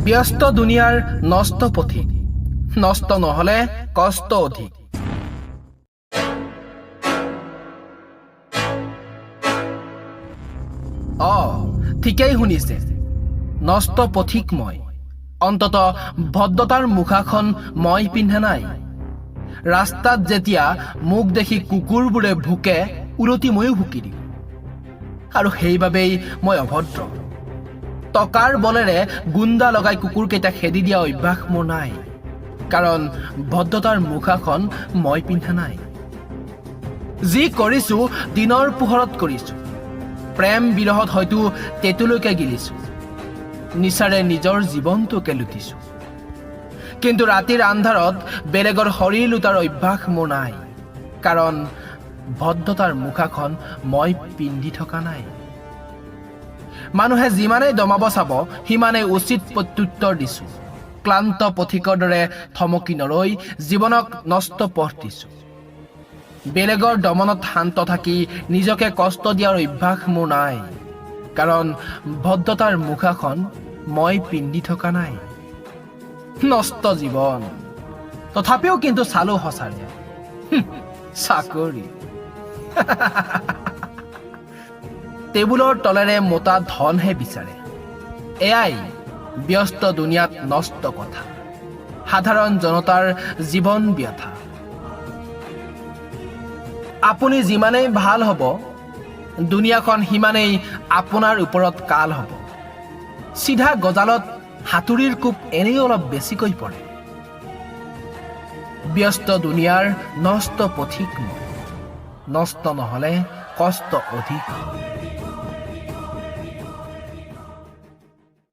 ব্যস্ত দুনিয়াৰ নষ্ট পথিক, নষ্ট নহ'লে কষ্ট অধিক। অ, ঠিকেই শুনিছে, নষ্ট পথিক মই। অন্তত ভদ্ৰতাৰ মুখাখন মই পিন্ধা নাই। ৰাস্তাত যেতিয়া মোক দেখি কুকুৰবোৰে ভুকে, উলটি ময়ো ভুকি দিওঁ, আৰু সেইবাবেই মই অভদ্ৰ। টকাৰ বলেৰে গুণ্ডা লগাই কুকুৰকেইটা খেদি দিয়া অভ্যাস মোৰ নাই, কাৰণ ভদ্ৰতাৰ মুখাখন মই পিন্ধা নাই। যি কৰিছো দিনৰ পোহৰত কৰিছো। প্ৰেম বিৰহত হয়তো টেটুলৈকে গিলিছো, নিচাৰে নিজৰ জীৱনটোকে লুটিছো। কিন্তু ৰাতিৰ আন্ধাৰত বেলেগৰ শৰীৰ লুটাৰ অভ্যাস মোৰ নাই, কাৰণ ভদ্ৰতাৰ মুখাখন মই পিন্ধি থকা নাই। মানুহে যিমানেই দমাব চাব, সিমানেই উচিত প্ৰত্যুত্তৰ দিছো। ক্লান্ত পথিকৰ দৰে থমকি নৰৈ জীৱনক নষ্ট পথ দিছো। বেলেগৰ দমনত শান্ত থাকি নিজকে কষ্ট দিয়াৰ অভ্যাস মোৰ নাই, কাৰণ ভদ্ৰতাৰ মুখাখন মই পিন্ধি থকা নাই। নষ্ট জীৱন, তথাপিও কিন্তু চালো সঁচাৰে চাকৰি। টেবুলৰ তলেৰে মোটা ধনহে বিচাৰে। এয়াই ব্যস্ত দুনিয়াত নষ্ট কথা, সাধাৰণ জনতাৰ জীৱন ব্যথা। আপুনি যিমানেই ভাল হ'ব, দুনিয়াখন সিমানেই আপোনাৰ ওপৰত কাল হ'ব। চিধা গজালত হাতুৰীৰ কোব এনেই অলপ বেছিকৈ পৰে। ব্যস্ত দুনিয়াৰ নষ্ট পথিক মই, নষ্ট নহ'লে কষ্ট অধিক হয়।